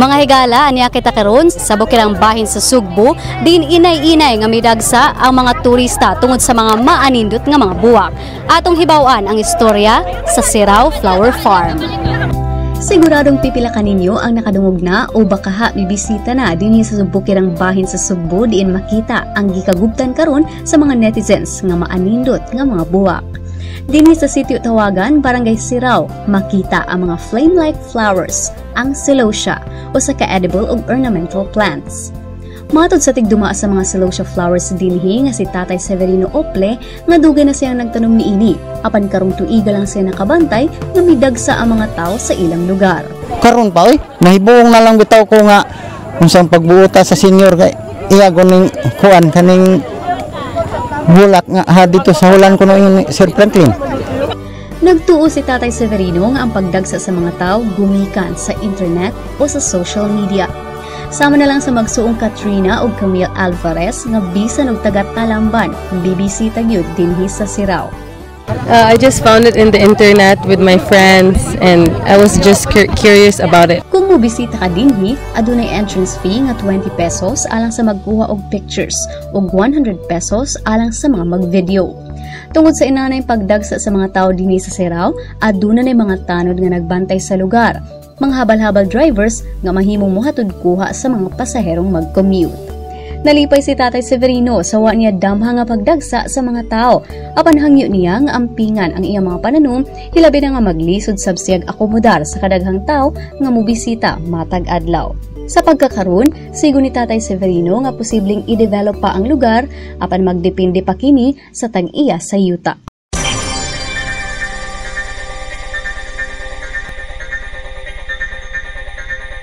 Mga higala, aniya kita karon sa bukirang bahin sa Sugbo, din inay-inay nga midagsa ang mga turista tungod sa mga maanindot nga mga buwak. Atong hibaw-an ang istorya sa Sirao Flower Farm. Siguradong pipila kaninyo ang nakadungog na o baka ha mibisita na dinhi sa bukirang bahin sa Sugbo diin makita ang gikagubtan karon sa mga netizens nga maanindot nga mga buwak. Dinhi sa Sitio Tawagan, Barangay Sirao, makita ang mga flame-like flowers, ang celosia, usa ka edible ug ornamental plants. Matod sa tigduma sa mga celosia flowers dinhi nga si Tatay Severino Ople nga dugay na siyang nagtanom niini apan karong tuiga lang siya nakabantay nga midagsa ang mga tao sa ilang lugar. Karon pa oy, nahibuong na lang bitaw ko nga unsang pagbuota sa senior kay iya ning kuan kaning bulak nga ha dito sa hulan kuno ni Sir Franklin. Nagtuo si Tatay Severino nga ang pagdagsa sa mga tao gumikan sa internet o sa social media. Sama na lang sa magsuong Katrina ug Camille Alvarez nga bisan og taga Talamban, bibisita gyud dinhi sa Sirao. I just found it in the internet with my friends and I was just curious about it. Kung mobisita ka dinhi, adunay entrance fee nga 20 pesos alang sa magkuha og pictures ug 100 pesos alang sa mga mag-video. Tungod sa inanay pagdagsa sa mga tao dinhi sa Sirao, aduna nay mga tanod nga nagbantay sa lugar. Mga habal-habal drivers nga mahimong mohatod kuha sa mga pasaherong mag-commute. Nalipay si Tatay Severino sa wa niya damha nga pagdagsa sa mga tao. Apan hangyo niya nga ampingan ang iyang mga pananom, hilabi na nga maglisod sab siyag akomodar sa kadaghang tao nga mobisita matag adlaw. Sa pagkakaron, sigo ni Tatay Severino nga posibleng i-develop pa ang lugar apan magdepende pa kini sa tag-iya sa yuta.